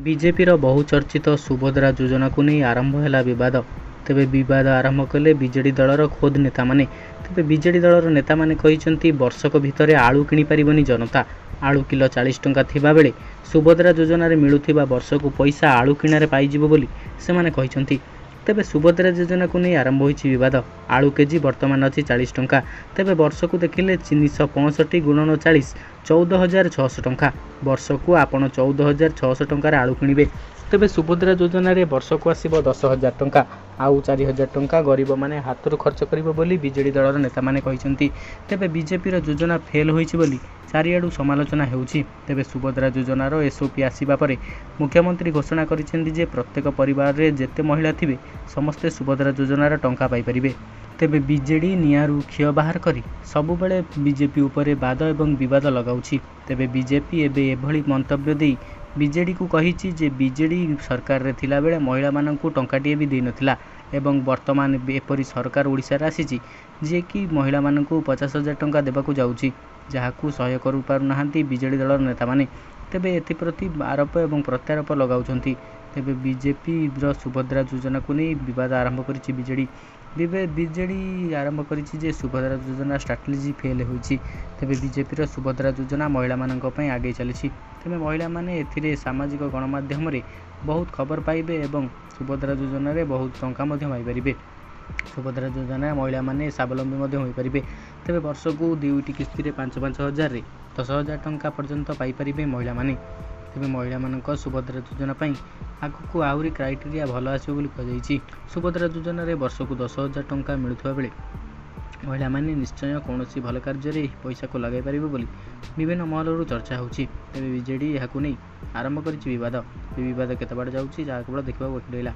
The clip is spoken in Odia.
ବିଜେପିର ବହୁଚର୍ଚ୍ଚିତ ସୁଭଦ୍ରା ଯୋଜନାକୁ ନେଇ ଆରମ୍ଭ ହେଲା ବିବାଦ। ତେବେ ବିବାଦ ଆରମ୍ଭ କଲେ ବିଜେଡି ଦଳର ଖୋଦ୍ ନେତାମାନେ। ତେବେ ବିଜେଡି ଦଳର ନେତାମାନେ କହିଛନ୍ତି, ବର୍ଷକ ଭିତରେ ଆଳୁ କିଣିପାରିବନି ଜନତା। ଆଳୁ କିଲୋ 40 ଟଙ୍କା ଥିବା ବେଳେ ସୁଭଦ୍ରା ଯୋଜନାରେ ମିଳୁଥିବା ବର୍ଷକୁ ପଇସା ଆଳୁ କିଣାରେ ପାଇଯିବ ବୋଲି ସେମାନେ କହିଛନ୍ତି। ତେବେ ସୁଭଦ୍ରା ଯୋଜନାକୁ ନେଇ ଆରମ୍ଭ ହୋଇଛି ବିବାଦ। ଆଳୁ କେଜି ବର୍ତ୍ତମାନ ଅଛି 40 ଟଙ୍କା। ତେବେ ବର୍ଷକୁ ଦେଖିଲେ 365 ଗୁଣନ 40 14,600 ଟଙ୍କା। ବର୍ଷକୁ ଆପଣ 14,600 ଟଙ୍କାରେ ଆଳୁ କିଣିବେ। ତେବେ ସୁଭଦ୍ରା ଯୋଜନାରେ ବର୍ଷକୁ ଆସିବ 10,000 ଟଙ୍କା। ଆଉ 4,000 ଟଙ୍କା ଗରିବମାନେ ହାତରୁ ଖର୍ଚ୍ଚ କରିବେ ବୋଲି ବିଜେଡି ଦଳର ନେତାମାନେ କହିଛନ୍ତି। ତେବେ ବିଜେପିର ଯୋଜନା ଫେଲ୍ ହୋଇଛି ବୋଲି ଚାରିଆଡୁ ସମାଲୋଚନା ହେଉଛି। ତେବେ ସୁଭଦ୍ରା ଯୋଜନାର ଏସଓପି ଆସିବା ପରେ ମୁଖ୍ୟମନ୍ତ୍ରୀ ଘୋଷଣା କରିଛନ୍ତି ଯେ, ପ୍ରତ୍ୟେକ ପରିବାରରେ ଯେତେ ମହିଳା ଥିବେ ସମସ୍ତେ ସୁଭଦ୍ରା ଯୋଜନାର ଟଙ୍କା ପାଇପାରିବେ। ତେବେ ବିଜେଡି ନିଆଁରୁ ଘିଅ ବାହାର କରି ସବୁବେଳେ ବିଜେପି ଉପରେ ବାଦ ଏବଂ ବିବାଦ ଲଗାଉଛି। ତେବେ ବିଜେପି ଏବେ ଏଭଳି ମନ୍ତବ୍ୟ ଦେଇ ବିଜେଡିକୁ କହିଛି ଯେ, ବିଜେଡି ସରକାରରେ ଥିଲା ବେଳେ ମହିଳାମାନଙ୍କୁ ଟଙ୍କାଟିଏ ବି ଦେଇନଥିଲା ଏବଂ ବର୍ତ୍ତମାନ ଏପରି ସରକାର ଓଡ଼ିଶାରେ ଆସିଛି ଯିଏକି ମହିଳାମାନଙ୍କୁ 50,000 ଟଙ୍କା ଦେବାକୁ ଯାଉଛି, ଯାହାକୁ ସହ୍ୟ କରିପାରୁନାହାନ୍ତି ବିଜେଡି ଦଳର ନେତାମାନେ। ତେବେ ଏଥିପ୍ରତି ଆରୋପ ଏବଂ ପ୍ରତ୍ୟାରୋପ ଲଗାଉଛନ୍ତି। ତେବେ ବିଜେପିର ସୁଭଦ୍ରା ଯୋଜନାକୁ ନେଇ ବିବାଦ ଆରମ୍ଭ କରିଛି ବିଜେଡି। ବିଜେଡି ଆରମ୍ଭ କରିଛି ଯେ, ସୁଭଦ୍ରା ଯୋଜନା ଷ୍ଟ୍ରାଟେଜି ଫେଲ୍ ହୋଇଛି। ତେବେ ବିଜେପିର ସୁଭଦ୍ରା ଯୋଜନା ମହିଳାମାନଙ୍କ ପାଇଁ ଆଗେଇ ଚାଲିଛି। ତେବେ ମହିଳାମାନେ ଏଥିରେ ସାମାଜିକ ଗଣମାଧ୍ୟମରେ ବହୁତ ଖବର ପାଇବେ ଏବଂ ସୁଭଦ୍ରା ଯୋଜନାରେ ବହୁତ ଟଙ୍କା ମଧ୍ୟ ପାଇପାରିବେ। ସୁଭଦ୍ରା ଯୋଜନାରେ ମହିଳାମାନେ ସ୍ୱାବଲମ୍ବୀ ମଧ୍ୟ ହୋଇପାରିବେ। ତେବେ ବର୍ଷକୁ ଦୁଇଟି କିସ୍ତିରେ 5-5 ହଜାରରେ 10,000 ଟଙ୍କା ପର୍ଯ୍ୟନ୍ତ ପାଇପାରିବେ ମହିଳାମାନେ। ତେବେ ମହିଳାମାନଙ୍କ ସୁଭଦ୍ରା ଯୋଜନା ପାଇଁ ଆଗକୁ ଆହୁରି କ୍ରାଇଟେରିଆ ଭଲ ଆସିବ ବୋଲି କୁହାଯାଇଛି। ସୁଭଦ୍ରା ଯୋଜନାରେ ବର୍ଷକୁ 10,000 ଟଙ୍କା ମିଳୁଥିବା ବେଳେ ମହିଳାମାନେ ନିଶ୍ଚୟ କୌଣସି ଭଲ କାର୍ଯ୍ୟରେ ଏହି ପଇସାକୁ ଲଗାଇ ପାରିବେ ବୋଲି ବିଭିନ୍ନ ମହଲରୁ ଚର୍ଚ୍ଚା ହେଉଛି। ତେବେ ବିଜେଡି ଏହାକୁ ନେଇ ଆରମ୍ଭ କରିଛି ବିବାଦ। ତେବେ ବିବାଦ କେତେ ବାଟ ଯାଉଛି ତାହା କେବଳ ଦେଖିବାକୁ ବାକି ରହିଲା।